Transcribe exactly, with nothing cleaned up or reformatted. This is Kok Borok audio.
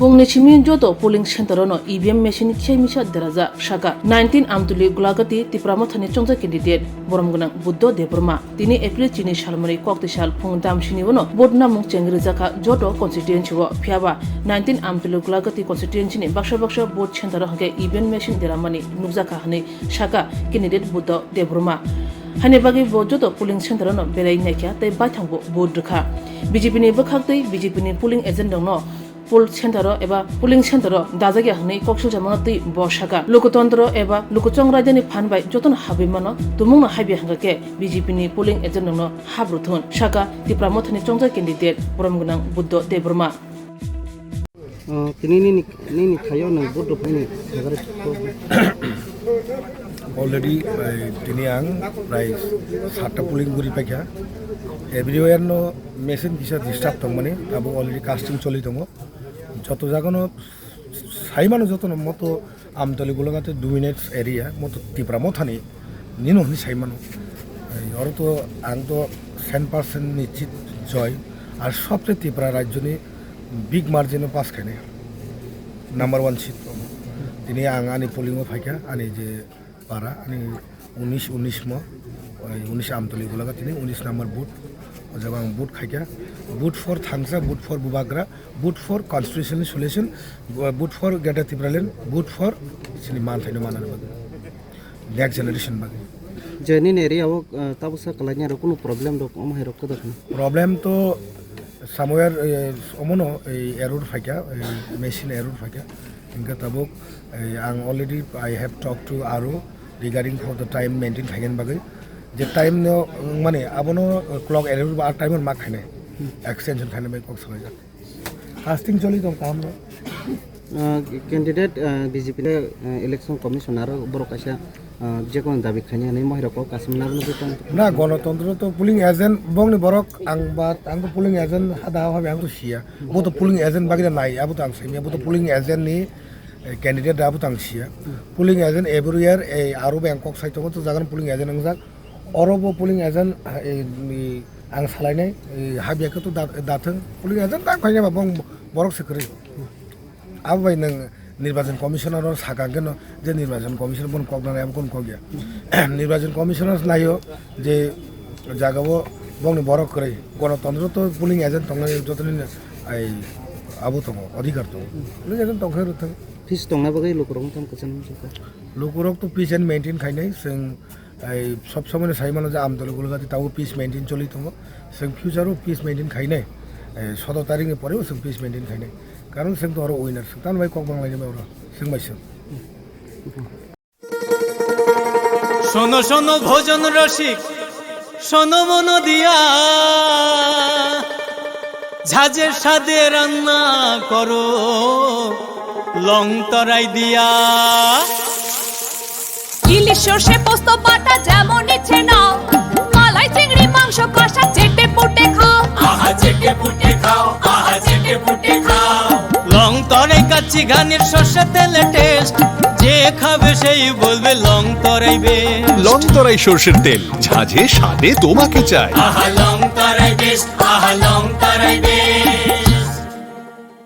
Pungni simi joto polling center-o no E V M machine khe misa derajak, saka nineteen Amtuli Golagati Tipra Mothani chongjak candidate borom gwnang Buddho Debbarma. Tini April chini salmari kokti sal phung damsini bono vote namung chengri jakha joto constituency-o. Phiyaba nineteen Amtuli Golagati constituency-ni baksa baksa vote center-o hwnkhe E V M machine deramani nukjakha hwnwi saka candidate Buddho Debbarma. Haini bagwi bo joto polling center-o no berai naikha tei baithangbo vote rwkha. B J P ni bwkhaktwi B J P ni polling agent rokno poll center-o eba polling center-o dajak ya hwnwi kok silsa mano twi bo saka. Lokotontro eba lokochong raida ni phan bai jotono habwi mano, tumungno habya hwnkha khe B J P ni polling agent rokno habru thun, saka Tipra Mothani chongjak candidate borom gwnang Buddho Debbarma. Ah, tini nini, nini thaio nwng vote rwphaini. Already, eh, tini ang prai satta polling guri paikha. Everywhere no machine kisa disturb tongmani, abo already casting choli tongo. Joto jagano saimano jotono moto Amtoli Golagati dominates area, moto Tipra Mothani nino hwnwi saimano. Ei, oro to ang to cent percent nischit joy, ar sobse Tipra rajyoni big margin-o pass khainai, number one seat. Tini ang ani polling-o phaikha, ani je para, ani unis, unis mo, oi, unis Amtoli Golagati ni unis number booth. O jaga ang vote khaikha. Vote for Thangsa, vote for Bubagra, vote for constitutional solution, vote for Greater Tipraland, vote for chini man thaino manani bagwi, next generation bagwi. Je nini area o, uh, tabuksa kwlainai rok kunu problem rok omo hai rok kwdakna? Problem to somewhere, eh, omono, eh, error phaikha, eh, machine error phaikha. Hingke tabuk, eh, ang already I have talked to R O regarding for the time maintain khainani bagwi. Je time no, mane, abono, eh, clock error ba time ma khainai. Extension khainai bai kok salaijak. Casting choli tong kaham no. Ah, candidate, ah, B J P ni, ah, election commission aro borok kaisa, ah, je kono dabi khainai hinwi mohai rok kok kaisa nabwno tong. Na, gonotontro to polling agent bongni borok ang ba, ang to polling agent hada habi ang to siya. Bo to polling agent bagwi nai, abo to ang simi, bo to polling agent ni, eh, candidate abo to ang siya. Polling agent everywhere, eh, aro bai ang kok sai tongo, to jagan polling agent wngjak. Oro bo polling agent, eh, ni ang salainai, eh, habya khe to da-, dathwng. Polling agent ta khainai ba bong borok se kwrwi. Abo bai nwng Nirbachan Commissioner no sakha khe no je Nirbachan Commissioner bono kok nanai abo kono kok ya. Nirbachan Commissioner naio je jaga o bongni borok kwrwi. Gonotontro to polling agent tongnai jotoni ai abo tongo, odhikar tongo. Polling agent tongkhe rwthwng. Peace tongna bagwi lukurok wngthang kwchang wngkha. Lukurok to peace and maintain khainai, chwng Ai, sob somoi no sai mano je Amtoli Golagati tabuk peace maintain choli tongo. Chwng future o peace maintain khainai. Ai, soto tarik ni pore o chwng peace maintain khainai. Karon chwng to oro winner, chwng tamo bai kok banglainai bai oro, chwng bai chwng. শোনো শোনো ভোজন রসিক, শোনো মন দিয়া, ঝাঁঝের স্বাদে রান্না করো লং তরাই দিয়া। ইলিশ সর্ষে পোস্ত বাটা যেমন ইচ্ছে নাও, মালাই চিংড়ি মাংস কষা চেটে পুটে খাও। আহা চেটে পুটে খাও, আহা চেটে পুটে খাও। লং তরাই কাচ্চি ঘানির সর্ষে তেলে টেস্ট, যে খাবে সেই বলবে লং তরাই বেস্ট। লং তরাই সর্ষের তেল, ঝাঁঝে স্বাদে তোমাকে চাই। আহা লং তরাই বেস্ট, আহা লং তরাই বেস্ট।